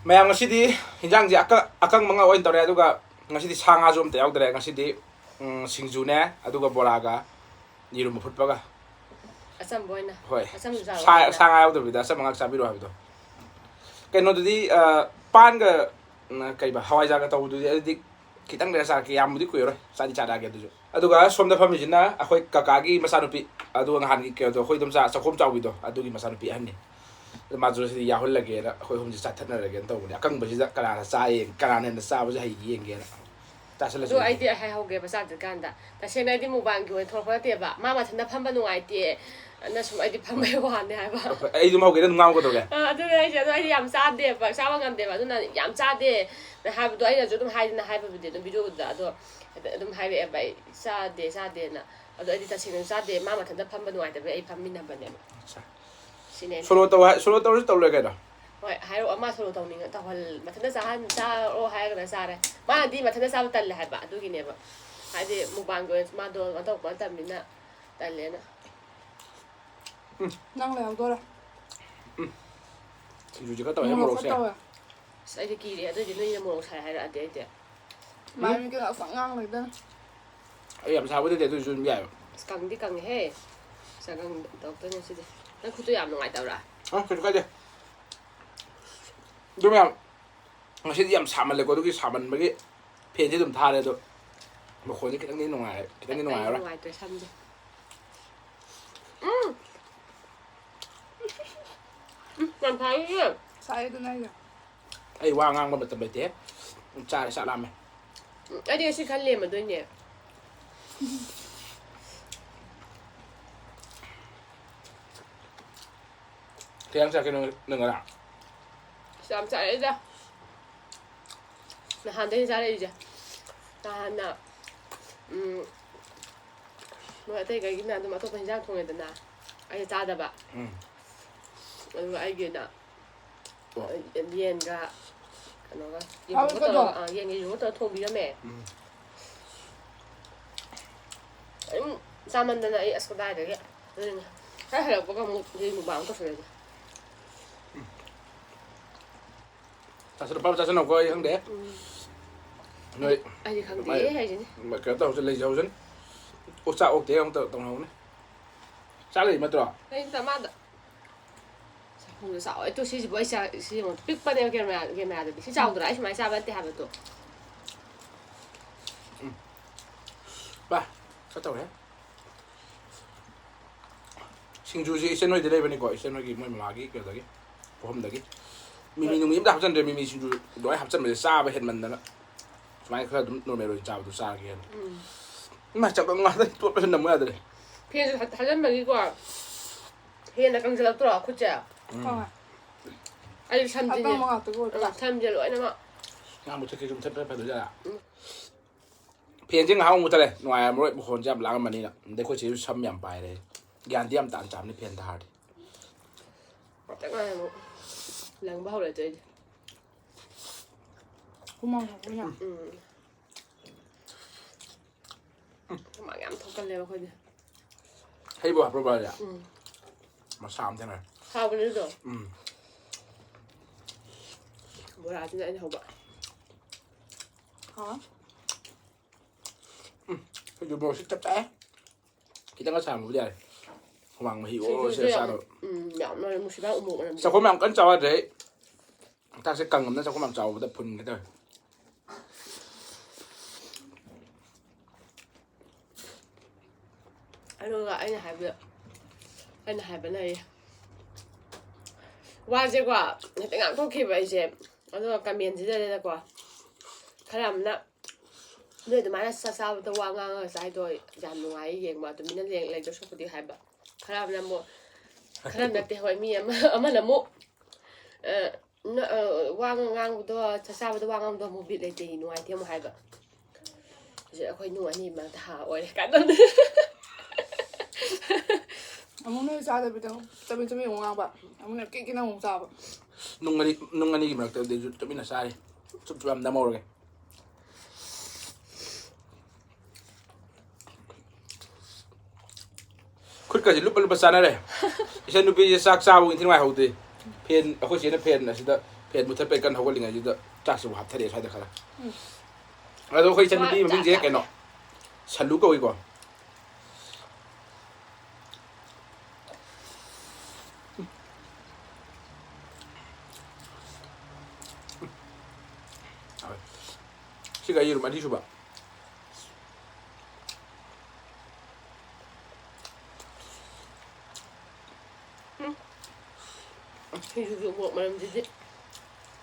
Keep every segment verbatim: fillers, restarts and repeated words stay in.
ꯃꯌꯥꯝ, ꯉꯁꯤꯗꯤ ꯍꯤꯟꯖꯥꯡꯁꯦ ꯑꯀ-, ꯑꯀꯪꯕ ꯉꯥꯛ ꯑꯣꯏꯅ ꯇꯧꯔꯦ, ꯑꯗꯨꯒ ꯉꯁꯤꯗꯤ ꯁꯥ ꯉꯥꯁꯨ ꯑꯝꯇ ꯌꯥꯎꯗ꯭ꯔꯦ꯫ ꯉꯁꯤꯗꯤ, ꯎꯝ, ꯁꯤꯡꯖꯨꯅꯦ, ꯑꯗꯨꯒ ꯕꯣꯔꯥꯒ ꯌꯦꯔꯨꯝ ꯑꯐꯨꯠꯄꯒ꯫ ꯑꯆꯝꯕ ꯑꯣꯏꯅ꯫ ꯍꯣꯏ꯫ ꯑꯆꯝꯕ ꯆꯥꯕ ꯁꯥ, ꯑꯣꯏꯅ꯫ ꯁꯥ ꯉꯥ ꯌꯥꯎꯗꯕꯤꯗ ꯑꯆꯝꯕ ꯉꯥꯛ ꯆꯥꯕꯤꯔꯣ ꯍꯥꯏꯕꯗꯣ꯫ ꯀꯩꯅꯣꯗꯨꯗꯤ, ꯑ, ꯄꯥꯟꯒ, ꯎꯝ, ꯀꯩꯕ, ꯍꯋꯥꯏꯖꯥꯔꯒ ꯇꯧꯕꯗꯨꯗꯤ ꯑꯗꯨꯗꯤ ꯈꯤꯇꯪ ꯂꯩꯔ ꯆꯥꯔꯛꯀꯦ, ꯌꯥꯝꯕꯨꯗꯤ ꯀꯨꯏꯔꯔꯣꯏ, ꯆꯥꯗꯤ ꯆꯥꯔꯛꯑꯒꯦ ꯑꯗꯨꯁꯨ꯫ ꯑꯗꯨꯒ ꯁꯣꯝꯗ ꯐꯝꯃꯤꯁꯤꯅ ꯑꯩꯈꯣꯏ ꯀꯀꯥꯒꯤ ꯃꯆꯥꯅꯨꯄꯤ, ꯑꯗꯨꯒ ꯅꯍꯥꯟꯒꯤ ꯀꯩꯅꯣꯗꯣ, ꯑꯩꯈꯣꯏ ꯏꯗꯣꯝꯆꯥ ꯆꯥꯛꯈꯣꯝ ꯆꯥꯎꯕꯤꯗꯣ, ꯑꯗꯨꯒꯤ ꯃꯆꯥꯅꯨꯄꯤ ꯑꯍꯟꯅꯤ꯫ ꯑꯗꯨ ꯃꯥꯁꯨ ꯁꯤꯗꯤ ꯌꯥꯎꯍꯜꯂꯒꯦꯅ ꯑꯩꯈꯣꯏ ꯑꯍꯨꯝꯁꯦ ꯆꯥꯊꯠꯅꯔꯒꯦꯅ ꯇꯧꯕꯅꯦ꯫ ꯑꯀꯪꯕꯁꯤꯗ ꯀꯅꯥꯅ ꯆꯥ ꯌꯦꯡ-, ꯀꯅꯥꯅ ꯍꯦꯟꯅ ꯆꯥꯕꯁꯦ ꯍꯩꯒꯦ ꯌꯦꯡꯒꯦꯅ꯫ ꯆꯥꯁꯤꯜꯂꯁꯤ ꯑꯗꯣ ꯑꯗꯨꯗꯤ꯫ ꯑꯩꯗꯤ ꯍꯥꯏꯍꯧꯒꯦꯕ ꯆꯥꯗ꯭ꯔꯤꯀꯥꯟꯗ꯫ ꯇꯁꯦꯡꯅ ꯑꯩꯗꯤ ꯃꯨꯛꯕꯥꯡꯒꯤ ꯑꯣꯏꯅ ꯊꯣꯛꯂꯛꯄ ꯅꯠꯇꯦꯕ꯫ ꯃꯥ ꯃꯊꯟꯇ ꯐꯝꯕ ꯅꯨꯡꯉꯥꯏꯇꯦ꯫ ꯑꯗꯨꯅ ꯁꯨꯝ ꯑꯩꯗꯤ ꯐꯝꯕꯩ ꯋꯥꯅꯦ ꯍꯥꯏꯕ꯫ ꯑꯩ ꯑꯗꯨꯝ ꯍꯧꯒꯦ, ꯑꯗꯨꯝ ꯉꯥꯡꯉꯨ ꯀꯩꯗꯧꯒꯦ? ꯑ, ꯑꯗꯨꯅꯦ ꯑꯩꯁꯦ꯫ ꯑꯗꯣ ꯑꯩꯗꯤ ꯌꯥꯝ ꯆꯥꯗꯦꯕ, ꯆꯥꯕ ꯉꯝꯗꯦꯕ꯫ ꯑꯗꯨꯅ ꯌꯥꯝ ꯆꯥꯗꯦ ꯅ ꯍꯥꯏꯕꯗꯣ ꯑꯩꯅꯁꯨ ꯑꯗꯨꯝ ꯍꯥꯏꯗꯅ ꯍꯥꯏꯕꯕꯨꯗꯤ ꯑꯗꯨꯝ ꯚꯤꯗꯤꯑꯣꯗꯨꯗ꯫ ꯑꯗꯣ ꯑꯗꯨꯝ ꯍꯥꯏꯔꯛꯑꯦꯕ, "ꯑꯩ ꯆꯥꯗꯦ, ꯆꯥꯗꯦꯅ"꯫ ꯑꯗꯣ ꯑꯩꯗꯤ ꯇꯁꯦꯡꯅ ꯆꯥꯗꯦ꯫ ꯃꯥ ꯃꯊꯟꯇ ꯐꯝꯕ ꯅꯨꯡꯉꯥꯏꯇꯕꯩ ꯑꯩ ꯐꯝꯃꯤꯟꯅꯕꯅꯦꯕ꯫ ꯑꯠꯁꯥ꯫ ꯁꯤꯅꯦ ꯑꯩꯅ ꯁꯣꯂꯣ ꯇꯧ ꯍꯥꯏ-, ꯁꯣꯂꯣ ꯇꯧꯔꯁꯨ ꯇꯧꯔ ꯂꯣꯏꯔꯦ ꯀꯩꯅꯣ꯫ ꯍꯣꯏ, ꯍꯥꯏꯔꯛꯑꯣ꯫ ꯑꯃ ꯁꯣꯂꯣ ꯇꯧꯅꯤꯡꯉ-, ꯇꯧꯍꯜ-, ꯃꯊꯟꯇ ꯆꯥꯍꯟ-, ꯆꯥꯔꯛꯑꯣ ꯍꯥꯏꯔꯒꯅ ꯆꯥꯔꯦ꯫ ꯃꯥꯅꯗꯤ ꯃꯊꯟꯇ ꯆꯥꯕ ꯇꯜꯂꯦ ꯍꯥꯏꯕ, ꯑꯗꯨꯒꯤꯅꯦꯕ꯫ ꯍꯥꯏꯗꯤ ꯃꯨꯛꯕꯥꯡꯒꯤ ꯑꯣꯏꯅ ꯃꯥꯗꯣ ꯀꯩꯅꯣ ꯇꯧꯔꯛꯄ ꯅꯠꯇꯕꯅꯤꯅ ꯇꯜꯂꯦꯅ꯫ ꯅꯪ ꯂꯩꯍꯧꯗꯣꯔꯦ꯫ ꯁꯤꯡꯖꯨꯁꯦ ꯈꯔ ꯇꯧꯋꯦ, ꯃꯣꯔꯣꯛ ꯃꯣꯔꯣꯛꯁꯦ꯫ ꯈꯔ ꯇꯧꯋꯦ꯫ ꯑꯁ, ꯑꯩꯗꯤ ꯀꯤꯔꯦ꯫ ꯑꯗꯨꯏꯗꯤ ꯅꯣꯏꯅ ꯃꯣꯔꯣꯛ ꯁꯥꯏ ꯍꯥꯏꯔꯛꯑꯗꯤ ꯑꯩꯗꯤ꯫ ꯃꯥꯏ ꯃꯤꯠꯀ ꯉꯥꯡꯁꯪ ꯉꯥꯡ ꯂꯩꯗꯅ꯫ ꯑꯩ ꯌꯥꯝ ꯁꯥꯕ ꯅꯠꯇꯦ, ꯑꯗꯨꯏꯁꯨ ꯑꯗꯨꯝ ꯌꯥꯏꯕ꯫ ꯑꯁ, ꯀꯪꯗꯤ ꯀꯪꯉꯦꯍꯦ꯫ ꯆꯒꯪ ꯇꯧꯔꯛꯇꯣꯏꯅꯦ ꯁꯤꯗꯤ꯫ ꯅꯪ ꯈꯨꯠꯇꯨ ꯌꯥꯝ ꯅꯨꯡꯉꯥꯏꯇꯕ꯭ꯔꯥ? ꯑ, ꯀꯩꯁꯨ ꯀꯥꯏꯗꯦ꯫ ꯑꯗꯨ ꯃꯌꯥꯝ, ꯉꯁꯤꯗꯤ ꯌꯥꯝ ꯁꯥꯃꯜꯂꯦꯀꯣ, ꯑꯗꯨꯒꯤ ꯁꯥꯃꯟꯕꯒꯤ ꯐꯦꯟꯁꯦ ꯑꯗꯨꯝ ꯊꯥꯔꯦ, ꯑꯗꯣ ꯃꯈꯣꯟꯁꯦ ꯈꯤꯇꯪꯗꯤ ꯅꯨꯡꯉꯥꯏꯔꯦ, ꯈꯤꯇꯪꯗꯤ ꯑꯩ ꯅꯨꯡꯉꯥꯏꯔꯔꯣꯏ꯫ ꯅꯨꯡꯉꯥꯏꯇ꯭ꯔꯦ ꯁꯝꯁꯦ꯫ ꯎꯝ꯫ ꯎꯝ, ꯌꯥꯝ ꯁꯥꯏꯌꯦ꯫ ꯁꯥꯏ ꯑꯗꯨꯅ ꯑꯩꯁꯨ꯫ ꯑꯩ ꯋꯥ ꯉꯥꯡꯕ ꯃꯇꯝ ꯂꯩꯇꯦ꯫ ꯆꯥꯔꯦ, ꯆꯥꯛ ꯂꯥꯝꯃꯦ꯫ ꯎꯝ, ꯑꯩꯗꯤ ꯉꯁꯤ ꯈꯔ ꯂꯦꯝꯃꯗꯣꯏꯅꯦ꯫ ꯀꯩ ꯌꯥꯝ ꯆꯥꯒꯦ ꯅꯪ, ꯅꯪ ꯉꯔꯥꯡ? ꯑꯁ, ꯌꯥꯝ ꯆꯥꯔꯛꯑꯦꯗ꯫ ꯅꯍꯥꯟꯗꯩ ꯆꯥꯔꯛꯏꯁꯦ꯫ ꯅꯍꯥꯟꯅ, ꯎꯝ, ꯃꯣꯏ ꯑꯇꯩ ꯀꯩꯒꯤꯅ ꯑꯗꯨꯝ ꯑꯇꯣꯞꯄ ꯍꯤꯟꯖꯥꯡ ꯊꯣꯡꯉꯦꯗꯅ, ꯑꯩꯅ ꯆꯥꯗꯕ꯫ ꯎꯝ꯫ ꯑꯗꯨꯒ ꯑꯩꯒꯤꯅ, ꯑꯣ꯫ ꯌꯦꯟꯒ ꯀꯩꯅꯣꯒ, ꯌꯦꯔꯨꯝꯒ ꯍꯥꯎꯕꯗꯣ꯫ ꯇꯧꯔꯒ, ꯑꯥ, ꯌꯦꯟꯒ ꯌꯦꯔꯨꯝꯒ ꯇꯧꯔꯒ ꯊꯣꯡꯕꯤꯔꯝꯃꯦ꯫ ꯎꯝ꯫ ꯑꯗꯨꯝ ꯆꯥꯃꯟꯗꯅ ꯑꯩ ꯑꯁ ꯀꯗꯥꯏꯗꯒꯤ꯫ ꯑꯗꯨꯅ ꯍꯦꯛ ꯍꯜꯂꯛꯄꯒ ꯑꯃꯨꯛ ꯌꯦꯟ ꯃꯨꯛꯕꯥꯡ ꯑꯃꯨꯛ ꯇꯧꯁꯜꯂꯁꯦ꯫ ꯎꯝ꯫ ꯆꯥꯁꯤꯜꯂꯨ, ꯄꯥꯕ ꯆꯥꯁꯤꯜꯂꯨꯀꯣ, ꯑꯩ ꯈꯪꯗꯦ꯫ ꯎꯝ꯫ ꯅꯣꯏ ꯑꯩꯗꯤ ꯈꯪꯗꯦ ꯃꯥꯏ- ꯍꯥꯏꯁꯤꯅꯤ꯫ ꯀꯩꯅꯣ ꯇꯧꯍꯧꯁꯦ, ꯂꯩꯖꯍꯧꯁꯅꯤ꯫ ꯑꯣꯛ ꯆꯥꯛ ꯑꯣꯛꯇꯦ ꯑꯃꯨꯛ ꯇꯧ- ꯇꯧꯅꯍꯧꯅꯤ꯫ ꯆꯥꯛ ꯂꯩ ꯅꯠꯇ꯭ꯔꯣ? ꯑꯩ ꯆꯥꯃꯥꯗ꯫ ꯆꯥꯛꯈꯨꯝꯗꯣ ꯆꯥꯎꯋꯦ꯫ ꯇꯨ ꯁꯤꯁꯤꯕꯨ ꯑꯩ ꯆꯥ-, ꯁꯤ ꯌꯦꯡꯉꯣ꯫ ꯄꯤꯛꯄꯅꯦꯕ ꯀꯦꯃꯦꯔꯥ-, ꯀꯦꯃꯦꯔꯥꯗꯗꯤ꯫ ꯁꯤ ꯆꯥꯎꯗ꯭ꯔꯥ? ꯑꯩ ꯁꯨꯃꯥꯏꯅ ꯆꯥꯕ ꯅꯠꯇꯦ ꯍꯥꯏꯕꯗꯣ꯫ ꯕꯥ, ꯈꯔ ꯇꯧꯔꯦ꯫ ꯁꯤꯡꯖꯨꯁꯤ ꯏꯆꯦ ꯅꯣꯏꯗ ꯂꯩꯕꯅꯤꯀꯣ, ꯏꯆꯦ ꯅꯣꯏꯒꯤ ꯃꯣꯏ ꯃꯃꯥꯒꯤ ꯀꯩꯅꯣꯗꯒꯤ, ꯄꯣꯐꯝꯗꯒꯤ꯫ ꯃꯤꯃꯤ ꯅꯨꯃꯤ ꯑꯝꯇ ꯍꯥꯞꯆꯤꯟꯗ꯭ꯔꯦ, ꯃꯤꯃꯤ ꯁꯤꯡꯖꯨ ꯂꯣꯏ ꯍꯥꯞꯆꯤꯟꯕꯁꯦ ꯆꯥꯕ ꯍꯦꯟꯃꯟꯗꯅ꯫ ꯁꯨꯃꯥꯏꯅ ꯈꯔ ꯑꯗꯨꯝ ꯅꯣꯔꯃꯦꯜ ꯑꯣꯏꯅ ꯆꯥꯕꯗꯣ ꯆꯥꯔꯒꯦꯅ꯫ ꯎꯝ꯫ ꯏꯃꯥ, ꯆꯥꯛ ꯉꯥꯛꯇꯪ ꯇꯣꯠꯄꯁꯨ ꯅꯝꯃꯨ ꯌꯥꯗ꯭ꯔꯦ꯫ ꯐꯦꯟꯁꯨ ꯊꯥ-, ꯊꯥꯖꯟꯕꯒꯤꯀꯣ ꯍꯦꯟꯅ ꯀꯪꯁꯤꯜꯂꯛꯇ꯭ꯔꯣ ꯈꯨꯠꯁꯦ? ꯎꯝ꯫ ꯍꯣꯏ꯫ ꯑꯩ ꯁꯝꯁꯤꯅꯦ꯫ ꯑꯀꯪꯕ ꯉꯥꯛꯇ ꯑꯣꯏꯕ꯫ ꯑ, ꯁꯝꯁꯦ ꯂꯣꯏꯅꯃꯛ꯫ ꯉꯥ ꯃꯨꯊꯠꯀꯦꯁꯨ ꯃꯨꯊꯠꯄ ꯐꯗꯣꯏꯖꯥꯠꯂ? ꯎꯝ꯫ ꯐꯦꯟꯁꯦ ꯉꯥꯏꯍꯥꯛ ꯑꯃꯨꯛ ꯃꯨꯊꯠꯂꯦ, ꯅꯨꯡꯉꯥꯏꯔꯝꯃꯔꯣꯏ, ꯃꯈꯣꯟꯁꯦ ꯌꯥꯝ ꯂꯥꯡꯉꯝꯃꯅꯤꯅ꯫ ꯑꯗꯩ ꯑꯩꯈꯣꯏ ꯆꯦꯁꯨ ꯁꯝ ꯌꯥꯝ ꯄꯥꯏꯔꯦ꯫ ꯒ꯭ꯌꯥꯟꯗꯤ ꯌꯥꯝ ꯇꯥꯅ ꯆꯥꯕꯅꯤ ꯐꯦꯟ ꯊꯥꯔꯗꯤ꯫ ꯉꯥꯛꯇꯪ ꯉꯥꯏꯔꯝꯃꯨ꯫ ꯂꯪꯕ ꯍꯧꯔꯦ ꯑꯗꯨ ꯑꯩꯗꯤ꯫ ꯍꯨꯃꯥꯡ ꯊꯣꯛꯄꯅ꯫ ꯎꯝ꯫ ꯍꯨꯃꯥꯡ ꯌꯥꯝ ꯊꯣꯛꯀꯜꯂꯦꯕ ꯑꯩꯈꯣꯏꯗꯤ꯫ ꯍꯩꯕꯨ ꯍꯥꯞꯄ꯭ꯔꯣ ꯕꯥꯔꯤꯌꯥ? ꯎꯝ꯫ ꯃꯁꯥ ꯑꯃ ꯊꯦꯡꯅꯔꯦ꯫ ꯍꯥꯎꯕꯅꯦ ꯑꯗꯨꯗꯣ꯫ ꯎꯝ꯫ ꯕꯣꯔꯥꯁꯤꯅ ꯑꯩꯅ ꯍꯧꯕ꯫ ꯍꯥꯎ꯫ ꯑꯩꯈꯣꯏꯁꯨ ꯃꯣꯔꯣꯛꯁꯤ ꯆꯞ ꯆꯥꯏ꯫ ꯈꯤꯇꯪꯒ ꯁꯥꯍꯟꯕꯕꯨꯗꯤ ꯌꯥꯔꯦ꯫ ꯍꯨꯃꯥꯡ ꯃꯍꯤ ꯑꯣꯔꯣ ꯁꯤꯡꯖꯨꯁꯦ ꯁꯦ ꯌꯥꯝ, ꯆꯥꯗꯕ꯫ ꯎꯝ, ꯌꯥꯝ ꯂꯣꯏꯔꯦ꯫ ꯃꯨꯁꯤꯗ ꯎꯃꯣꯔꯣꯛ ꯃꯅꯝꯁꯦ꯫ ꯆꯥꯛꯈꯣꯝ ꯌꯥꯝ ꯀꯟꯅ ꯆꯥꯎ ꯌꯥꯗ꯭ꯔꯦ ꯑꯩ꯫ ꯆꯥꯛꯁꯦ ꯀꯪꯉꯝꯅ ꯆꯥꯛꯈꯣꯝ ꯌꯥꯝ ꯆꯥꯎꯕꯗ ꯐꯨꯟꯒꯦ ꯇꯧꯋꯦ꯫ ꯑꯗꯨꯒ ꯑꯩꯅ ꯍꯥꯏꯕꯗ, ꯑꯩꯅ ꯍꯥꯏꯕ ꯂꯩꯌꯦ꯫ ꯋꯥꯁꯦꯀꯣ ꯍꯦꯛꯇ ꯉꯥꯡꯊꯣꯛꯈꯤꯕ ꯑꯩꯁꯦ꯫ ꯑꯗꯨꯒ ꯀꯃꯦꯟꯁꯤꯗꯅꯦꯀꯣ ꯈꯔ ꯑꯃꯅ ꯅꯣꯏ ꯑꯗꯨꯃꯥꯏꯅ ꯆꯥꯛ ꯆꯥꯕꯗ ꯋꯥ ꯉꯥꯡꯉꯒ ꯆꯥꯏꯗꯣ ꯌꯥꯝ ꯅꯨꯡꯉꯥꯏ ꯌꯦꯡꯕ, ꯇꯨꯃꯤꯟꯅ ꯂꯩ-, ꯂꯩꯗꯧ ꯁꯔꯨꯛꯄꯨꯗꯤ ꯍꯥꯏꯕ꯫ ꯈꯔ ꯑꯃꯅ ꯑꯃꯨꯛ, ꯈꯔ ꯑꯃ ꯅꯠꯇꯦ, ꯍꯣꯏ, ꯃꯤ ꯑꯃ, ꯑꯃꯅ ꯑꯃꯨꯛ, ꯑ, ꯅ-, ꯑ, ꯋꯥ ꯉꯥꯡꯕꯗꯣ, ꯆꯥꯛ ꯆꯥꯕꯗ ꯋꯥ ꯉꯥꯡꯕꯗꯣ ꯑꯃꯨꯛ ꯕꯤꯠ ꯂꯩꯇꯦ, ꯅꯨꯡꯉꯥꯏꯇꯦ ꯑꯃꯨꯛ ꯍꯥꯏꯕ꯫ ꯍꯧꯖꯤꯛ ꯑꯩꯈꯣꯏ ꯅꯨꯡ ꯑꯅꯤ ꯃꯔꯛꯇ ꯍꯥ ꯑꯣꯏꯔꯦ ꯀꯥꯟꯗ꯫ ꯑꯃꯨꯛ ꯅꯣꯏ ꯆꯥꯗꯕꯤꯗ ꯆꯕꯦꯠ ꯆꯕꯦꯠ ꯑꯃꯨꯛ ꯉꯥꯡꯕ, ꯑꯃꯨꯛꯅ ꯀꯤꯛ ꯀꯤꯛꯅ ꯑꯃꯨꯛ ꯆꯥꯕ꯫ ꯅꯨꯡ ꯑꯅꯤ, ꯅꯨꯡ ꯑꯅꯤꯒꯤ ꯃꯔꯛꯇꯗꯤ ꯑꯩꯁꯨ ꯇꯨꯃꯤꯟꯅ ꯆꯥꯔꯤ꯫ ꯆꯨꯞ ꯆꯨꯞ ꯌꯥꯝ ꯅꯝꯍꯧꯔꯒꯦ꯫ ꯈꯨꯠꯀꯁꯦ ꯂꯨꯞꯄ ꯂꯨꯞꯄ ꯆꯥꯅꯔꯦ꯫ ꯏꯆꯟ ꯅꯨꯄꯤꯁꯦ ꯆꯥꯛ ꯆꯥꯕ ꯏꯟꯊꯤ ꯅꯨꯡꯉꯥꯏꯍꯧꯗꯦ꯫ ꯐꯦꯟ, ꯑꯩꯈꯣꯏ ꯆꯦꯅ ꯐꯦꯟ ꯑꯁꯤꯗ ꯐꯦꯟ ꯃꯨꯊꯠꯄꯩ ꯀꯟꯅ ꯍꯧꯒꯠꯂꯤꯉꯩꯁꯤꯗ ꯆꯥꯛꯁꯤꯕꯨ ꯍꯥꯞꯊꯔꯛꯑꯦ ꯁ꯭ꯋꯥꯏꯗ ꯈꯔ꯫ ꯎꯝ꯫ ꯑꯗꯣ ꯑꯩꯈꯣꯏ ꯏꯆꯟꯅꯨꯄꯤ ꯃꯃꯤꯡꯁꯦ ꯀꯩꯅꯣ? ꯁꯜꯂꯨ ꯀꯧꯏꯀꯣ꯫ ꯁꯤꯒ ꯌꯦꯔꯨꯝ ꯑꯅꯤꯁꯨꯕ꯫ ꯎꯝ꯫ ꯁꯤꯡꯖꯨꯒꯤ ꯎꯃꯣꯔꯣꯛ ꯃꯅꯝꯁꯤꯗꯤ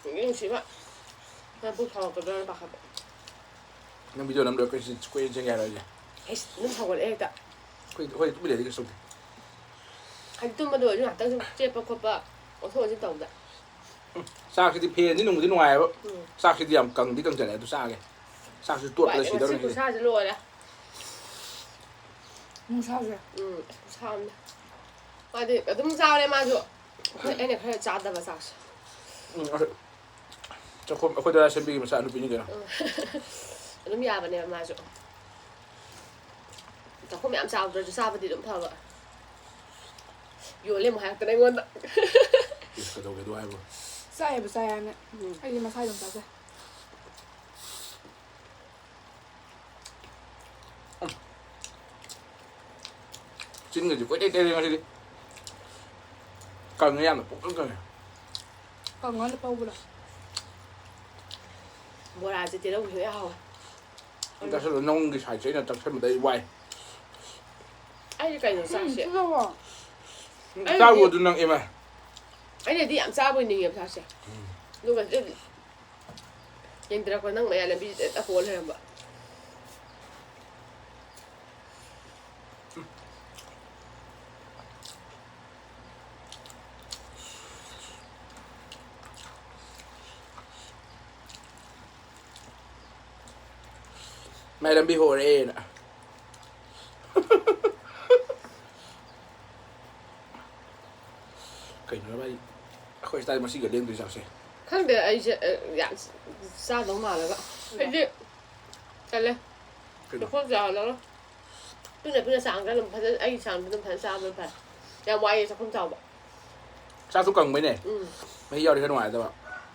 ꯅꯨꯡꯗꯤ ꯅꯨꯡꯁꯤꯕ꯫ ꯅꯪ ꯄꯨꯛ ꯁꯥꯎꯔꯛꯀꯗ꯭ꯔꯥꯅ ꯄꯥꯈꯠꯄ꯫ ꯅꯪ ꯚꯤꯗꯤꯑꯣ ꯅꯝ ꯂꯣꯏꯔ ꯀꯣꯏꯆꯦꯟ, ꯀꯣꯏꯆꯦꯟ ꯆꯦꯟꯒꯦ ꯍꯥꯏꯔꯣ ꯑꯩꯁꯦ? ꯑꯩꯁ, ꯑꯗꯨꯝ ꯁꯥꯎꯒꯠꯂꯛꯑꯦ ꯍꯦꯛꯇ꯫ ꯑꯩꯈꯣꯏ, ꯑꯩꯈꯣꯏ ꯇꯨꯃꯤꯟ ꯂꯩꯔꯗꯤ ꯀꯩꯁꯨ ꯇꯧꯗꯦ꯫ ꯍꯥꯏꯗꯤ ꯇꯨꯝꯕꯗ ꯑꯣꯏꯔꯁꯨ ꯉꯥꯛꯇꯪ ꯁꯨꯝ ꯆꯦꯞꯄ ꯈꯣꯠꯄ, ꯑꯣꯟꯊꯣꯛ ꯑꯣꯟꯁꯤꯟ ꯇꯧꯕꯗ꯫ ꯎꯝ, ꯆꯥꯛꯁꯤꯗꯤ ꯐꯦꯟꯗꯤ ꯅꯨꯡꯕꯨꯗꯤ ꯅꯨꯡꯉꯥꯏꯑꯕ꯫ ꯎꯝ꯫ ꯆꯥꯛꯁꯤꯗꯤ ꯌꯥꯝ ꯀꯪꯗꯤ ꯀꯪꯁꯤꯜꯂꯦ, ꯑꯗꯨ ꯆꯥꯒꯦ꯫ ꯆꯥꯛꯁꯤ ꯇꯣꯠꯄꯗ ꯋꯥꯏ, ꯁꯤꯗꯧꯔꯦ ꯉꯁꯤ ꯉꯁꯤꯗꯤ꯫ ꯈꯨꯠꯁꯥꯁꯦ ꯂꯣꯏꯔꯦ꯫ ꯅꯨꯡꯁꯥꯁꯦ꯫ ꯎꯝ, ꯑꯁ, ꯈꯨꯠꯁꯥ ꯑꯃꯅꯦ꯫ ꯃꯥꯗꯤ ꯑꯗꯨꯝ ꯆꯥꯔꯦ ꯃꯥꯁꯨ꯫ ꯑꯩꯈꯣꯏ, ꯑꯩꯅ ꯈꯔ ꯆꯥꯗꯕ ꯆꯥꯛꯁꯦ꯫ ꯎꯝ, ꯑꯁ, ꯆꯥꯛꯈꯨꯝ ꯑꯩꯈꯣꯏ ꯗꯗꯥ ꯁꯦꯝꯕꯤꯒꯤ ꯃꯆꯥꯅꯨꯄꯤꯅꯤ ꯀꯩꯅꯣ꯫ ꯎꯝ꯫ ꯑꯗꯨꯝ ꯌꯥꯕꯅꯦꯕ ꯃꯥꯁꯨ꯫ ꯆꯥꯛꯈꯨꯝ ꯌꯥꯝ ꯆꯥꯎꯗ꯭ꯔꯁꯨ ꯆꯥꯕꯗꯤ ꯑꯗꯨꯝ ꯐꯕ꯫ ꯌꯣꯜꯂꯦ ꯑꯃꯨꯛ ꯍꯥꯏꯔꯛꯇꯅ ꯑꯩꯉꯣꯟꯗ꯫ ꯏꯁ, ꯀꯩꯗꯧꯒꯦ ꯑꯗꯨ ꯍꯥꯏꯕꯨ? ꯆꯥꯏꯑꯕ, ꯆꯥꯏ ꯍꯥꯏꯅ꯫ ꯎꯝ꯫ ꯑꯩꯗꯤ ꯃꯁꯥ ꯑꯗꯨꯝ ꯆꯥꯖꯩ꯫ ꯆꯤꯟꯒꯁꯦ ꯀꯣꯏꯇꯩ ꯇꯩꯔꯦ ꯉꯁꯤꯗꯤ꯫ ꯀꯪꯉꯦ ꯌꯥꯝꯅ, ꯄꯨꯡꯀꯪ ꯀꯪꯉꯦ꯫ ꯀꯪꯉ ꯂꯨꯄꯧꯕꯗꯣ꯫ ꯕꯣꯔꯥꯁꯦ ꯇꯤꯜꯍꯧ ꯍꯦꯛ ꯍꯥꯎꯋꯦ꯫ ꯅꯪ ꯆꯥꯁꯜꯂꯣ, ꯅꯪꯒꯤ ꯁꯥꯏꯖꯁꯦ ꯑꯩꯅ ꯆꯥꯁꯟꯕꯗ ꯑꯩ ꯋꯥꯏ꯫ ꯑꯩꯗꯤ ꯀꯩꯅꯣ ꯆꯥꯛꯁꯦ꯫ ꯎꯝ, ꯆꯥꯎꯋꯣ꯫ ꯎꯝ, ꯑꯩꯅꯗꯤ ꯆꯥꯎꯋꯣ ꯑꯗꯨ ꯅꯪ, ꯏꯃꯥ꯫ ꯑꯩꯅꯗꯤ ꯌꯥꯝ ꯆꯥꯕ ꯑꯣꯏꯅꯤꯡꯉꯦꯕ ꯆꯥꯛꯁꯦ꯫ ꯎꯝ꯫ ꯑꯗꯨꯒ ꯌꯦꯡꯗꯔꯛꯄ ꯅꯪ ꯃꯌꯥ ꯂꯝꯕꯤꯁꯤꯗ ꯍꯦꯛꯇ ꯍꯣ ꯂꯩꯔꯝꯕ꯫ ꯃꯥꯏ ꯂꯝꯕꯤ ꯍꯣꯔꯦꯅ꯫ ꯀꯩꯅꯣ ꯚꯥꯏ, ꯑꯩꯈꯣꯏ ꯁ꯭ꯇꯥꯏꯜ ꯃꯁꯤꯒ ꯂꯦꯡꯗꯣꯏ ꯆꯥꯛꯁꯦ꯫ ꯈꯪꯗꯦ, ꯑꯩꯁꯦ, ꯑ, ꯌꯥꯝ ꯆꯥꯗꯧ ꯃꯥꯜꯂꯒ꯫ ꯑꯩꯗꯤ ꯇꯜꯂꯦ꯫ ꯀꯩꯅꯣ? ꯆꯥꯛꯈꯨꯝ ꯆꯥꯎꯍꯜꯂꯒ꯫ ꯄꯤꯛꯅ ꯄꯤꯛꯅ ꯆꯥꯡꯗ ꯑꯗꯨꯝ ꯐꯖꯅ, ꯑꯩꯒꯤ ꯆꯥꯡꯗ ꯑꯗꯨꯝ ꯐꯖꯅ ꯆꯥꯕꯅ ꯐꯔꯦ꯫ ꯌꯥꯝ ꯋꯥꯏꯌꯦ ꯆꯥꯛꯈꯨꯝ ꯆꯥꯎꯕ꯫ ꯆꯥꯛꯁꯨ ꯀꯪꯕꯩꯅꯦ꯫ ꯎꯝ꯫ ꯃꯍꯤ ꯌꯥꯎꯔꯗꯤ ꯈꯔ ꯅꯨꯡꯉꯥꯏꯒꯗꯕ꯫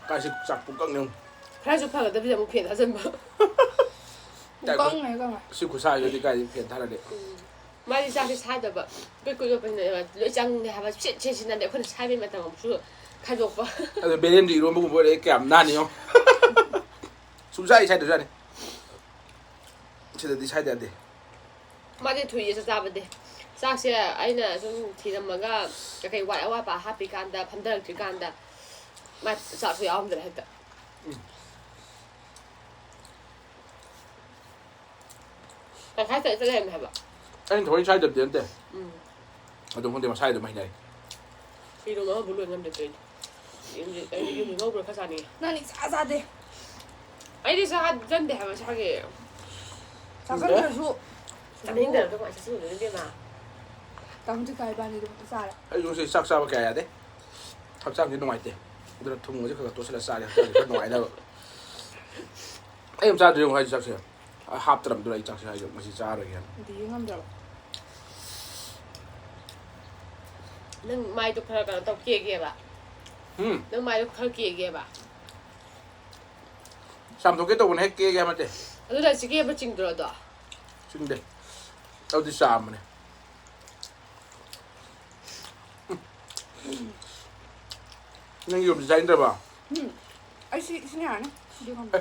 ꯀꯥꯏꯁꯤ ꯆꯥꯛ ꯄꯨꯡꯀꯪꯅꯦ ꯌꯦꯡꯉꯨ꯫ ꯈꯔꯁꯨ ꯐꯒꯗꯕꯁꯦ ꯑꯃꯨꯛ ꯐꯦꯟ ꯊꯥꯖꯤꯟꯕ꯫ ꯀꯥꯏ- ꯀꯪꯉꯦ ꯀꯪꯉꯦ꯫ ꯁꯤ ꯈꯨꯠꯁꯥꯁꯤꯗꯤ ꯀꯥꯏꯗꯤ ꯐꯦꯟ ꯊꯥꯔꯗꯤ꯫ ꯃꯥꯗꯤ ꯆꯥꯛꯁꯦ ꯁꯥꯏꯗꯕ꯫ ꯀꯨꯏ ꯀꯨꯏ ꯌꯣꯠꯄꯅꯤꯅ ꯂꯣꯏ ꯆꯪꯉꯦ ꯍꯥꯏꯕ꯫ ꯁꯤꯠ ꯁꯤꯠ ꯁꯤꯠꯅꯗꯦ꯫ ꯑꯩꯈꯣꯏꯅ ꯁꯥꯏꯕꯩ ꯃꯇꯝ ꯑꯃꯨꯛꯁꯨ ꯈꯥꯏꯗꯣꯛꯄ꯫ ꯑꯗꯣ ꯕꯦꯂꯦꯟꯗ꯭ꯔꯤ ꯏꯔꯣꯟꯕꯒꯨꯝꯕ ꯑꯣꯏꯔꯗꯤ ꯀꯌꯥꯝ ꯅꯥꯟꯅꯤ ꯌꯦꯡꯉꯣ꯫ ꯁꯨꯡꯁꯥꯏ ꯁꯥꯏꯗ꯭ꯔꯖꯥꯠꯅꯤ꯫ ꯁꯤꯗꯗꯤ ꯁꯥꯏꯗ ꯌꯥꯗꯦ꯫ ꯃꯥꯗꯤ ꯊꯨꯏꯌꯦ ꯆꯥꯛ ꯆꯥꯕꯗꯤ꯫ ꯆꯥꯛꯁꯦ ꯑꯩꯅ ꯁꯨꯝ ꯊꯤꯔꯝꯃꯒ ꯀꯩꯀꯩ ꯋꯥꯠ ꯑꯋꯥꯠꯄ ꯍꯥꯞꯄꯤꯀꯥꯟꯗ ꯐꯝꯊꯔꯛꯇ꯭ꯔꯤꯀꯥꯟꯗ ꯃꯥ ꯆꯥꯛꯁꯨ ꯌꯥꯎꯔꯝꯗ꯭ꯔꯦ ꯍꯦꯛꯇ꯫ ꯇꯪꯈꯥꯏ ꯇꯪꯈꯥꯏ ꯂꯩꯔꯝꯃꯦ ꯍꯥꯏꯕ꯫ ꯑꯩꯅ ꯊꯑꯣꯏ ꯁꯥꯏꯗꯕꯗꯤ ꯅꯠꯇꯦ꯫ ꯎꯝ꯫ ꯑꯗꯨꯝ ꯈꯪꯗꯦ ꯃꯁꯥꯏ ꯑꯗꯨꯝ ꯍꯩꯅꯩ꯫ ꯌꯦꯔꯨꯝ ꯑꯃꯕꯨ ꯂꯣꯏ ꯉꯝꯗꯦ ꯇꯧꯔꯤꯗꯣ꯫ ꯌꯦꯔꯨꯝꯁꯦ ꯑꯩꯗꯤ ꯌꯦꯔꯨꯝ ꯉꯧꯕ꯭ꯔꯥ ꯈꯔ ꯆꯥꯅꯤꯡꯉꯦ꯫ ꯅꯪꯗꯤ ꯏꯆꯥ ꯆꯥꯗꯦ꯫ ꯑꯩꯗꯤ ꯆꯥꯒꯟꯗꯦ ꯍꯥꯏꯕ ꯏꯁꯥꯒꯤ꯫ ꯆꯥꯒꯟꯗ꯭ꯔꯁꯨ ꯆꯥꯅꯤꯡꯗꯅ ꯀꯃꯥꯏꯅ ꯆꯥꯁꯤꯜꯂꯨꯗꯣꯏꯅꯣ ꯏꯕꯦꯝꯃ? ꯇꯥꯃꯣ ꯆꯤꯀꯥꯏ ꯏꯕꯥꯅꯤꯗꯣ ꯐꯖ ꯆꯥꯔꯦ꯫ ꯑꯩꯁꯨ ꯉꯁꯤ ꯆꯥꯛ ꯆꯥꯕ ꯀꯌꯥ ꯌꯥꯗꯦ꯫ ꯍꯛꯆꯥꯡꯁꯦ ꯅꯨꯡꯉꯥꯏꯇꯦ꯫ ꯑꯗꯨꯅ ꯊꯨꯝꯒꯁꯦ ꯈꯔ ꯈꯔ ꯇꯣꯠꯁꯤꯜꯂ ꯆꯥꯔꯦ ꯍꯛꯆꯥꯡꯁꯦ ꯈꯔ ꯅꯨꯡꯉꯥꯏꯅꯕ꯫ ꯑꯩ ꯌꯥꯝ ꯆꯥꯗ꯭ꯔꯤ ꯉꯁꯥꯏ ꯆꯥꯛꯁꯦ꯫ ꯍꯥꯞꯇ꯭ꯔꯕꯗꯨꯅ ꯑꯩ ꯆꯥꯛꯁꯦ ꯍꯥꯏꯁꯦ ꯉꯁꯤ ꯆꯥꯔꯣꯏꯒꯦꯅ꯫ ꯑꯗꯨꯗꯤ ꯉꯝꯗ꯭ꯔꯕ꯫ ꯅꯪ ꯃꯥꯏꯗꯣ ꯈꯔ ꯀꯩꯅꯣ ꯇꯧ ꯀꯦꯒꯦꯕ꯫ ꯎꯝ꯫ ꯅꯪ ꯃꯥꯏꯗꯣ ꯈꯔ ꯀꯦꯒꯦꯕ꯫ ꯆꯥꯝꯊꯣꯛꯀꯦ ꯇꯧꯕꯅꯦ ꯍꯦꯛ ꯀꯦꯒꯦ ꯍꯥꯏꯕ ꯅꯠꯇꯦ꯫ ꯑꯗꯨꯅ ꯁꯤ ꯀꯦꯕ ꯆꯤꯡꯗ꯭ꯔꯣ ꯑꯗꯣ? ꯆꯤꯡꯗꯦ꯫ ꯑꯗꯨꯗꯤ ꯆꯥꯝꯕꯅꯦ꯫ ꯎꯝ꯫ ꯅꯪ ꯌꯦꯔꯨꯝꯁꯦ ꯆꯥꯅꯤꯡꯗ꯭ꯔꯕ? ꯎꯝ꯫ ꯑꯩ ꯁꯤ ꯁꯤꯅ ꯌꯥꯔꯅꯤ꯫ ꯁꯤꯗꯤ ꯉꯝꯗꯦ꯫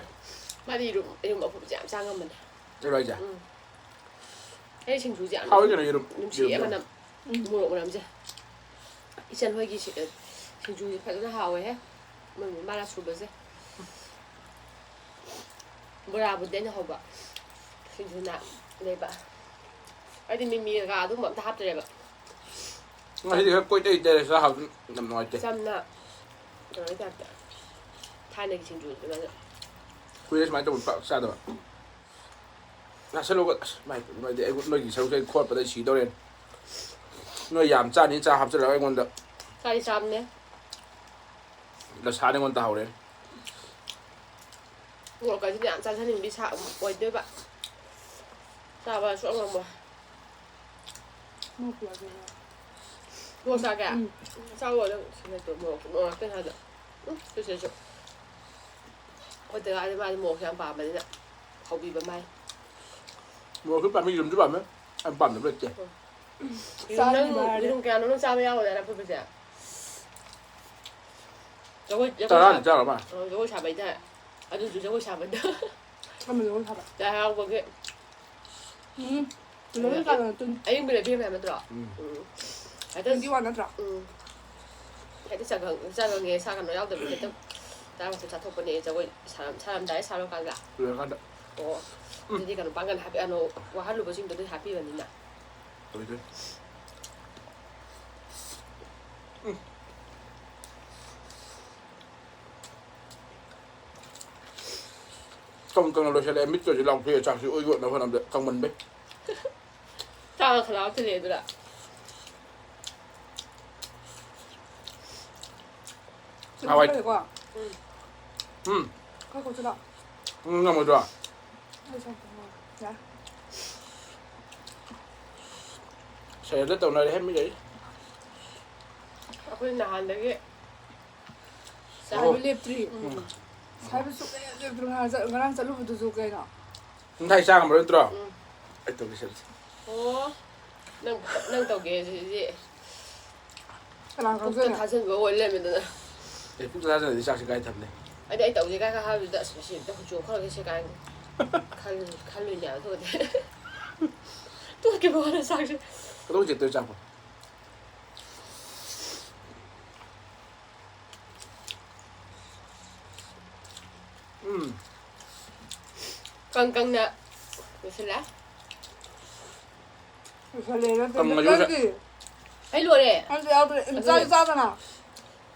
ꯃꯥꯗꯤ ꯌꯦꯔꯨꯝ ꯌꯦꯔꯨꯝ ꯑꯐꯨꯠꯄꯁꯦ ꯌꯥꯝ ꯆꯥ ꯉꯝꯕꯅꯦ꯫ ꯀꯩꯅꯣ ꯍꯥꯏꯁꯦ? ꯎꯝ꯫ ꯑꯩ ꯁꯤꯡꯖꯨꯁꯦ ꯌꯥꯝ ꯍꯥꯎꯋꯤ ꯀꯩꯅꯣ ꯌꯦꯔꯨꯝ꯫ ꯅꯨꯡꯁꯤꯌꯦ ꯌꯦꯔꯨꯝ꯫ ꯃꯅꯝ꯫ ꯎꯝ꯫ ꯃꯣꯔꯣꯛ ꯃꯅꯝꯁꯦ꯫ ꯏꯆꯟ ꯍꯣꯏꯒꯤ ꯁꯤ-, ꯁꯤꯡꯖꯨꯁꯦ ꯐꯖꯅ ꯍꯥꯎꯋꯦꯍꯦ꯫ ꯃꯣꯏ ꯃꯃꯥꯅ ꯁꯨꯕꯁꯦ꯫ ꯕꯣꯔꯥꯕꯨꯗꯤ ꯑꯩꯅ ꯍꯧꯕ꯫ ꯁꯤꯡꯖꯨꯅ ꯂꯩꯕ꯫ ꯑꯩꯗꯤ ꯃꯤꯃꯤ ꯀꯩꯀꯥ ꯑꯗꯨꯒꯨꯝꯕ ꯑꯝꯇ ꯍꯥꯞꯇ꯭ꯔꯦꯕ꯫ ꯉꯁꯤꯗꯤ ꯈꯔ ꯀꯣꯏꯇꯩ ꯇꯩꯔꯦ ꯆꯥ ꯍꯥꯎꯗꯨꯅ ꯌꯥꯝ ꯅꯨꯡꯉꯥꯏꯇꯦ꯫ ꯆꯝꯅ ꯀꯩꯅꯣꯒꯤ ꯇꯥꯏꯞꯇ꯫ ꯊꯥꯏꯅꯒꯤ ꯁꯤꯡꯖꯨ ꯑꯗꯨꯃꯥꯏꯅ꯫ ꯀꯨꯏꯔꯦ ꯁꯨꯃꯥꯏꯅ ꯇꯧꯕ ꯄꯥꯛ ꯆꯥꯗꯕ꯫ ꯆꯥꯁꯤꯜꯂꯨꯒ ꯑꯁ ꯃꯥꯏ ꯅꯣꯏꯗꯤ ꯑꯩ ꯅꯣꯏꯒꯤ ꯁꯔꯨꯛꯁꯦ ꯑꯩ ꯈꯣꯠꯄꯗ ꯑꯩ ꯁꯤꯗꯧꯔꯦ꯫ ꯅꯣꯏ ꯌꯥꯝ ꯆꯥꯅꯤ ꯆꯥ ꯍꯥꯞꯆꯤꯜꯂꯒ ꯑꯩꯉꯣꯟꯗ꯫ ꯆꯥꯗꯤ ꯆꯥꯕꯅꯦ꯫ ꯗꯁꯥꯅ ꯑꯩꯉꯣꯟꯗ ꯇꯥꯍꯧꯔꯦ꯫ ꯃꯣꯔꯣꯛꯀꯁꯤꯗꯤ ꯌꯥꯝ ꯆꯥꯖꯅꯤꯡꯕꯤ ꯁꯥ ꯑꯣꯏꯗꯣꯏꯕ꯫ ꯆꯥꯕ ꯁꯨꯛꯉꯝ ꯉꯝꯃꯣꯏ꯫ ꯃꯣꯔꯣꯛ ꯄꯤꯔꯛꯑꯒꯦ꯫ ꯃꯣꯔꯣꯛ ꯆꯥꯒꯦ? ꯎꯝ꯫ ꯆꯥꯎꯋꯣ ꯅꯪ ꯁꯤ ꯂꯩꯇ꯭ꯔꯣ? ꯃꯣꯔꯣꯛ ꯃꯣꯔꯣꯛ ꯉꯥꯛꯇꯅꯦ ꯍꯥꯏꯗꯣ꯫ ꯎꯝ, ꯁꯤꯁꯤꯁꯨ꯫ ꯑꯩꯈꯣꯏ ꯗꯗꯥꯗꯤ ꯃꯥꯗꯤ ꯃꯣꯔꯣꯛꯁꯦ ꯌꯥꯝ ꯄꯥꯝꯕꯅꯤꯅ ꯍꯧꯕꯤꯕ ꯃꯥꯏ꯫ ꯃꯣꯔꯣꯛꯁꯨ ꯄꯥꯝꯃꯤ, ꯌꯦꯔꯨꯝꯁꯨ ꯄꯥꯝꯃꯦ꯫ ꯌꯥꯝ ꯄꯥꯝꯅꯕ ꯂꯩꯇꯦ꯫ ꯌꯦꯔꯨꯝ ꯅꯪ ꯌꯦꯔꯨꯝ ꯀꯌꯥꯅꯣ ꯅꯪ ꯆꯥꯕ ꯌꯥꯎꯒꯗꯅ ꯑꯐꯨꯠꯄꯁꯦ? ꯖꯒꯣꯏ ꯖꯒꯣꯏ ꯇꯔꯥꯗꯤ ꯁꯥ- ꯆꯥꯔ ꯃꯥꯜꯂꯦ꯫ ꯑ, ꯖꯒꯣꯏ ꯁꯥꯕꯩꯗ꯫ ꯑꯗꯨꯁꯨ ꯖꯒꯣꯏ ꯁꯥꯕꯩꯗ꯫ ꯀꯔꯝꯕ ꯖꯒꯣꯏ ꯁꯥꯕ? ꯂꯥꯏ ꯍꯔꯥꯎꯕꯒꯤ꯫ ꯎꯝ꯫ ꯇꯨ ꯊꯥꯎꯖꯟ ꯀꯌꯥꯗꯅꯣ? ꯇ꯭ꯋꯦꯟ- ꯑꯌꯤꯡꯕꯤꯔ ꯏꯕꯦꯝꯃ ꯍꯥꯏꯕ ꯅꯠꯇ꯭ꯔꯣ? ꯎꯝ꯫ ꯎꯝ꯫ ꯍꯦꯛꯇ ꯇ꯭ꯋꯦꯟꯇꯤ ꯋꯥꯟ ꯅꯠꯇ꯭ꯔꯣ? ꯎꯝ꯫ ꯍꯦꯛꯇ ꯆꯒꯪ ꯆꯒꯪꯉꯦ ꯁꯥ ꯀꯩꯅꯣ ꯌꯥꯎꯗꯕꯤꯗ ꯍꯦꯛꯇ ꯆꯥꯕꯁꯨ ꯆꯥꯊꯣꯛꯄꯅꯦ꯫ ꯖꯒꯣꯏ ꯁꯥꯔꯝ- ꯁꯥꯔꯝꯗꯥꯏ ꯁꯥꯔꯀꯥꯟꯗ꯫ ꯂꯣꯏꯔꯀꯥꯟꯗ꯫ ꯑꯣ꯫ ꯑꯗꯨꯗꯤ ꯀꯩꯅꯣ ꯄꯥꯡꯒꯜ ꯍꯥꯞꯄꯤ ꯑꯅꯣ ꯋꯥꯍꯜꯂꯨꯕꯁꯤꯡꯗꯣ ꯑꯗꯨꯗꯤ ꯍꯥꯞꯄꯤꯕꯅꯤꯅ꯫ ꯇꯧꯗꯣꯏꯅꯤ꯫ ꯀꯪ ꯀꯪꯅ ꯂꯣꯏꯁꯤꯜꯂꯛꯑꯦ꯫ ꯃꯤꯠꯀꯁꯦ ꯂꯥꯎꯊꯣꯛꯑꯦ꯫ ꯆꯥꯛꯁꯤ ꯑꯣꯏ ꯌꯣꯠꯅꯕ ꯍꯣꯠꯅꯕꯗ ꯀꯪꯃꯟꯕꯩ꯫ ꯆꯥꯛꯅ ꯈꯅꯥꯎ ꯊꯤꯜꯂꯛꯑꯦ ꯑꯗꯨꯔ? ꯍꯋꯥꯏ꯫ ꯀꯣ꯫ ꯎꯝ꯫ ꯈꯔ ꯀꯣꯠꯁꯤꯜꯂꯣ꯫ ꯎꯝ, ꯉꯝꯃꯣꯏꯗ꯭ꯔꯣ? ꯑꯩ ꯁꯝ ꯀꯛꯑꯣ꯫ ꯌꯥꯔꯦ꯫ ꯁꯦꯔꯦꯜꯗ ꯇꯧꯅꯔꯦ ꯍꯦ ꯃꯤꯈꯩ꯫ ꯑꯩꯈꯣꯏ ꯅꯍꯥꯟꯗꯒꯤ ꯆꯥꯕ ꯂꯦꯞꯇ꯭ꯔꯤ꯫ ꯎꯝ꯫ ꯆꯥꯕ ꯁꯨꯛꯂꯦꯞ ꯂꯦꯞꯇ꯭ꯔꯤ꯫ ꯉꯔꯥꯡ ꯆꯠ- ꯉꯔꯥꯡ ꯆꯠꯂꯨꯕꯗꯨꯁꯨ ꯀꯩꯅꯣ? ꯅꯪ ꯊꯥꯏ ꯆꯥ ꯉꯝꯃꯔꯣꯏ ꯅꯠꯇ꯭ꯔꯣ? ꯎꯝ꯫ ꯑꯩ ꯇꯧꯒꯦ ꯁꯦ꯫ ꯑꯣ꯫ ꯅꯪ ꯅꯪ ꯇꯧꯒꯦ ꯍꯥꯏꯁꯤꯗꯤ ꯀꯅꯥ ꯄꯨꯛꯇ ꯈꯪꯖꯅꯤ? ꯊꯥꯖꯤꯟꯕ ꯑꯣꯏ ꯂꯩꯔꯝꯃꯦꯗꯅ꯫ ꯑꯦ, ꯄꯨꯛꯇ ꯊꯥꯖꯤꯜꯂꯗꯤ ꯆꯥꯛꯁꯤ ꯀꯥꯏ ꯊꯝꯅꯤ? ꯑꯩꯗꯤ ꯑꯩ ꯇꯧꯁꯦ ꯀꯥꯏ ꯀꯥꯏ ꯍꯥꯏꯕꯗꯨꯗ ꯑꯁ ꯃꯁꯤ ꯑꯝꯇ ꯍꯨꯟꯆꯣꯛꯈ꯭ꯔꯒꯦꯁꯦ ꯀꯥꯏꯅ ꯈꯜ- ꯈꯜꯂꯣꯏꯅꯦ ꯍꯥꯏꯕ ꯑꯗꯨꯒꯗꯤ꯫ ꯇꯣꯛꯈꯤꯕ ꯋꯥꯅꯦ ꯆꯥꯛꯁꯦ꯫ ꯀꯗꯧ ꯆꯦꯠꯇꯣꯏ ꯆꯥꯛꯄ? ꯎꯝ꯫ ꯀꯪ ꯀꯪꯅ ꯂꯣꯏꯁꯤꯜꯂꯦ꯫ ꯂꯣꯏꯁꯜꯂꯦ ꯅꯠꯇꯦ, ꯀꯪꯉꯁꯨ ꯅꯪꯗꯤ? ꯑꯩ ꯂꯣꯏꯔꯦ꯫ ꯅꯪꯗꯤ ꯌꯥꯎꯗ꯭ꯔꯦ꯫ ꯑꯗꯨꯅꯦ꯫ ꯆꯥꯁꯨ ꯆꯥꯗꯅ꯫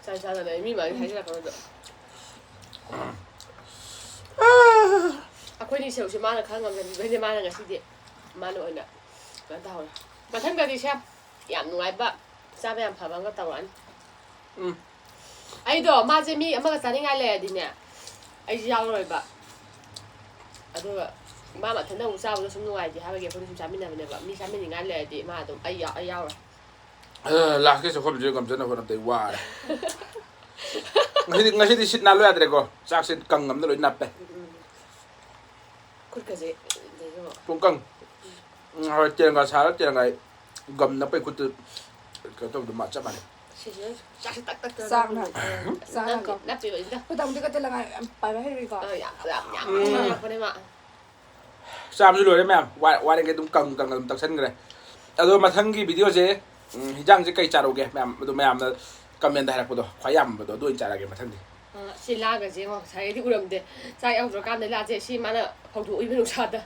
ꯆꯥꯁꯨ ꯆꯥꯗꯅ ꯑꯩ ꯃꯤ ꯃꯥꯡꯗ ꯍꯥꯏꯖꯤꯜꯂꯛꯀꯅꯨ ꯑꯗꯣ꯫ ꯑꯩꯈꯣꯏꯅꯤ ꯁꯔꯨꯛꯁꯦ ꯃꯥꯅ ꯈꯔ ꯉꯝꯖꯕꯤꯕꯩꯅꯦ ꯃꯥꯅ ꯉꯁꯤꯗꯤ ꯃꯥꯅ ꯑꯣꯏꯅ ꯀꯩꯅꯣ ꯇꯧꯍꯧꯔꯦ꯫ ꯃꯊꯪꯗꯗꯤ ꯁꯦ ꯌꯥꯝ ꯅꯨꯡꯉꯥꯏꯕ ꯆꯥꯕ ꯌꯥꯝ ꯐꯕ ꯑꯃꯒ ꯇꯧꯔꯛꯑꯅꯤ꯫ ꯎꯝ꯫ ꯑꯩꯗꯣ ꯃꯥꯁꯦ ꯃꯤ ꯑꯃꯒ ꯆꯥꯅꯤꯡꯉꯥꯏ ꯂꯩꯔꯗꯤꯅꯦ ꯑꯩꯁꯨ ꯌꯥꯎꯔꯣꯏꯕ꯫ ꯑꯗꯨꯒ ꯃꯥ ꯃꯊꯟꯇ ꯑꯃꯨꯛ ꯆꯥꯕꯗꯣ ꯁꯨꯝ ꯅꯨꯡꯉꯥꯏꯇꯦ ꯍꯥꯏꯕꯒꯤ ꯑꯩꯈꯣꯏꯅꯤ ꯁꯨꯝ ꯆꯥꯃꯤꯟꯅꯕꯅꯦꯕ꯫ ꯃꯤ ꯆꯥꯃꯤꯟꯅꯤꯡꯉꯥꯏ ꯂꯩꯔꯗꯤ ꯃꯥ ꯑꯗꯨꯝ ꯑꯩ ꯌꯥꯎ- ꯑꯩ ꯌꯥꯎꯔꯣꯏ꯫ ꯑ, ꯂꯥꯁꯀꯤ ꯆꯥꯛꯈꯨꯝꯁꯦ ꯉꯝꯖꯅꯕ ꯍꯣꯠꯅꯕꯗ ꯑꯩ ꯋꯥꯔꯦ꯫ ꯉꯁꯤꯗꯤ ꯉꯁꯤꯗꯤ ꯁꯤꯠ ꯅꯥꯜꯂꯨ ꯌꯥꯗ꯭ꯔꯦꯀꯣ꯫ ꯆꯥꯛꯁꯦ ꯀꯪꯉꯝꯅ ꯂꯣꯏ ꯅꯞꯄꯦ꯫ ꯈꯨꯠꯀꯁꯦ ꯂꯩꯁꯤꯕꯣ꯫ ꯄꯨꯡꯀꯪ꯫ ꯎꯝ, ꯍꯣꯏ, ꯇꯦꯟꯒ ꯁꯥꯔ ꯇꯦꯟꯒ ꯒꯝ ꯅꯞꯄꯩ ꯈꯨꯠꯇꯨ ꯀꯩꯅꯣ ꯇꯧꯕꯗꯣ ꯃꯥ ꯆꯞ ꯃꯥꯟꯅꯩ꯫ ꯁꯤꯁꯤꯅ ꯆꯥꯛꯁꯦ ꯇꯛ ꯇꯛ ꯆꯥꯛꯅ꯫ ꯆꯥꯛꯅ ꯅꯞꯄꯤ ꯀꯣ꯫ ꯅꯞꯄꯤꯕꯁꯤꯗ꯫ ꯃꯇꯝꯗꯨꯒ ꯇꯦꯂꯪꯒꯥ ꯌꯥꯝ ꯄꯥꯏꯕ ꯍꯩꯔꯨꯏꯀꯣ꯫ ꯑ, ꯌꯥꯝ ꯌꯥꯝ ꯌꯥꯝ ꯎꯝ꯫ ꯉꯥꯡꯉꯛꯄꯅꯦ ꯃꯥ꯫ ꯆꯥꯕꯁꯨ ꯂꯣꯏꯔꯦ ꯃꯌꯥꯝ꯫ ꯋꯥ- ꯋꯥꯔꯦꯡꯒꯩ ꯑꯗꯨꯝ ꯀꯪ ꯀꯪ ꯑꯗꯨꯝ ꯇꯛꯁꯟꯈ꯭ꯔꯦ꯫ ꯑꯗꯣ ꯃꯊꯪꯒꯤ ꯚꯤꯗꯤꯑꯣꯁꯦ, ꯎꯝ, ꯍꯤꯟꯖꯥꯡꯁꯦ ꯀꯩ ꯆꯥꯔꯧꯒꯦ ꯃꯌꯥꯝ? ꯑꯗꯣ ꯃꯌꯥꯝꯅ ꯀꯃꯦꯟꯗ ꯍꯥꯏꯔꯛꯄꯗꯣ ꯈ꯭ꯋꯥꯏ ꯌꯥꯝꯕꯗꯣ ꯑꯗꯨ ꯑꯣꯏꯅ ꯆꯥꯔꯒꯦ ꯃꯊꯪꯗꯤ꯫ ꯑ, ꯁꯤ ꯂꯥꯒꯁꯦ ꯌꯦꯡꯉꯣ ꯉꯁꯥꯏꯗꯤ ꯎꯔꯝꯗꯦ꯫ ꯆꯥꯛ ꯌꯥꯎꯗ꯭ꯔꯀꯥꯟꯗ ꯂꯥꯁꯦ ꯁꯤ ꯃꯥꯅ ꯐꯧꯗꯣꯛꯏꯕ ꯅꯨꯡꯁꯥꯗ꯫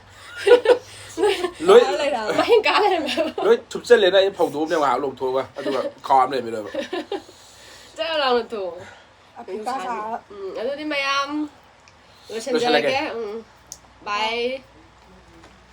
ꯂꯣꯏ ꯂꯩꯔꯕ꯫ ꯃꯍꯤꯡ ꯀꯥ ꯂꯩꯔꯝꯃꯦꯕ꯫ ꯂꯣꯏ ꯊꯨꯞꯆꯜꯂꯦꯅ ꯑꯩ ꯐꯧꯗꯣꯛꯑꯝꯅꯦ ꯉꯥꯏꯍꯥꯛ ꯂꯧꯊꯣꯛꯑꯒ, ꯑꯗꯨꯒ ꯈꯥꯎ ꯑꯃ ꯂꯩꯔꯝꯃꯦ ꯂꯣꯏꯕ꯫ ꯆꯔ ꯂꯥꯎꯅ ꯊꯣꯡ꯫ ꯑꯐ꯭ꯔꯤꯀꯥ ꯁꯥ꯫ ꯎꯝ, ꯑꯗꯨꯗꯤ ꯃꯌꯥꯝ ꯂꯣꯏꯁꯤꯟꯖꯔꯒꯦ꯫ ꯂꯣꯏꯁꯤꯜꯂꯒꯦ꯫ ꯎꯝ, bye꯫